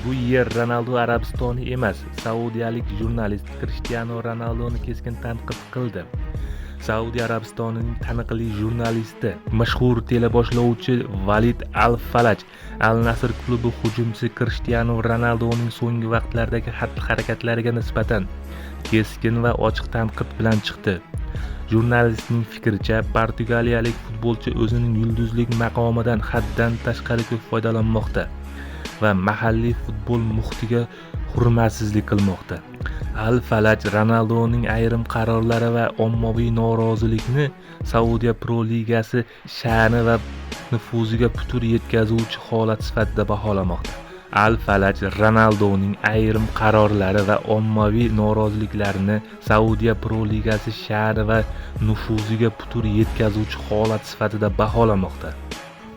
Bu yer Ronaldu Arabistoni emas. Saudiyalik jurnalist Krishtianu Ronaldoni keskin tanqid qildi. Saudiya Arabistonining taniqli jurnalisti, mashhur teleboshlovchi Valid Al-Falaj Al-Nasr klubi hujumchisi Krishtianu Ronaldoning so'nggi vaqtlardagi xatti-harakatlariga nisbatan keskin va ochiq tanqid bilan chiqdi. Jurnalistning fikricha, portugaliyalik futbolchi o'zining yulduzlik maqomidan haddan tashqari ko'p foydalanmoqda va mahalliy futbol muhitiga hurmatsizlik qilmoqda. Al-Falaj Ronaldoning ayrim qarorlari va ommaviy norozilikni Saudiya Pro Ligasi sha'ni va nufuziga putur yetkazuvchi holat sifatida baholamoqda. Al-Falaj Ronaldoning ayrim qarorlari va ommaviy noroziliklarni Saudiya Pro Ligasi sha'ni va nufuziga putur yetkazuvchi holat sifatida baholamoqda.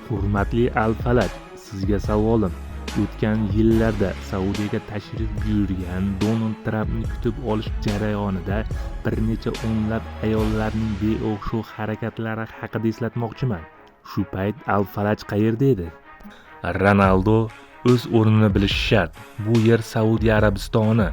Hurmatli Al-Falaj, sizga savolim. O'tgan yillarda Saudiyaga tashrif buyurgan Donald Trampni kutib olish jarayonida bir necha o'nlab ayollarning beo'xshov harakatlari haqida eslatmoqchiman. Shu payt Al-Falaj qayerda edi? Ronaldo o'z o'rnini bilishi shart. Bu yer Saudiya Arabistoni,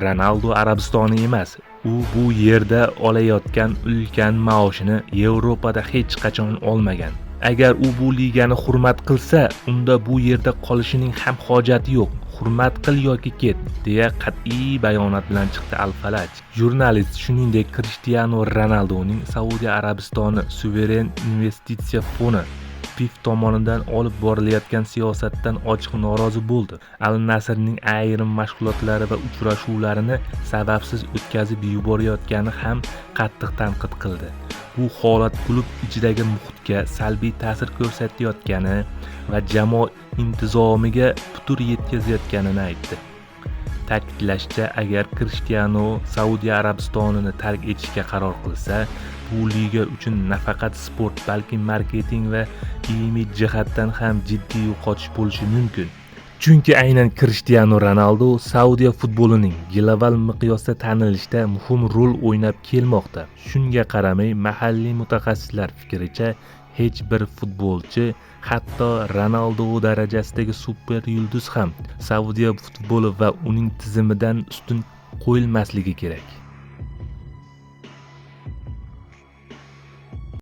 Ronaldu Arabistoni emas. U bu yerda olayotgan ulkan maoshini Yevropada hech qachon olmagan. Agar u bu ligani hurmat qilsa, unda bu yerda qolishining ham hojati yo'q. Hurmat qil yoki ket, deya qat'iy bayonot bilan chiqdi Al-Falaj. Jurnalist shuningdek Krishtianu Ronaldoning Saudiya Arabistoni suveren investitsiya fondi PIF tomonidan olib borilayotgan siyosatdan ochiq norozi bo'ldi. Al-Nasrning ayrim mashg'ulotlari va uchrashuvlarini sababsiz o'tkazib yuborayotgani ham qattiq tanqid qildi. Bu holat klub ichidagi muhitga salbiy ta'sir ko'rsatayotgani va jamoa intizomiga putur yetkazayotganini aytdi. Ta'kidlashicha, agar Krishtianu Saudiya Arabistonini tark etishga qaror qilsa, bu liga uchun nafaqat sport, balki marketing va imij jihatdan ham jiddiy yo'qotish bo'lishi mumkin. Chunki aynan Krishtianu Ronaldu Saudiya futbolining global miqyosda tanilishida muhim rol o'ynab kelmoqda. Shunga qaramay, mahalliy mutaxassislar fikricha, hech bir futbolchi, hatto Ronaldu darajasidagi super yulduz ham Saudiya futboli va uning tizimidan ustun qo'yilmasligi kerak.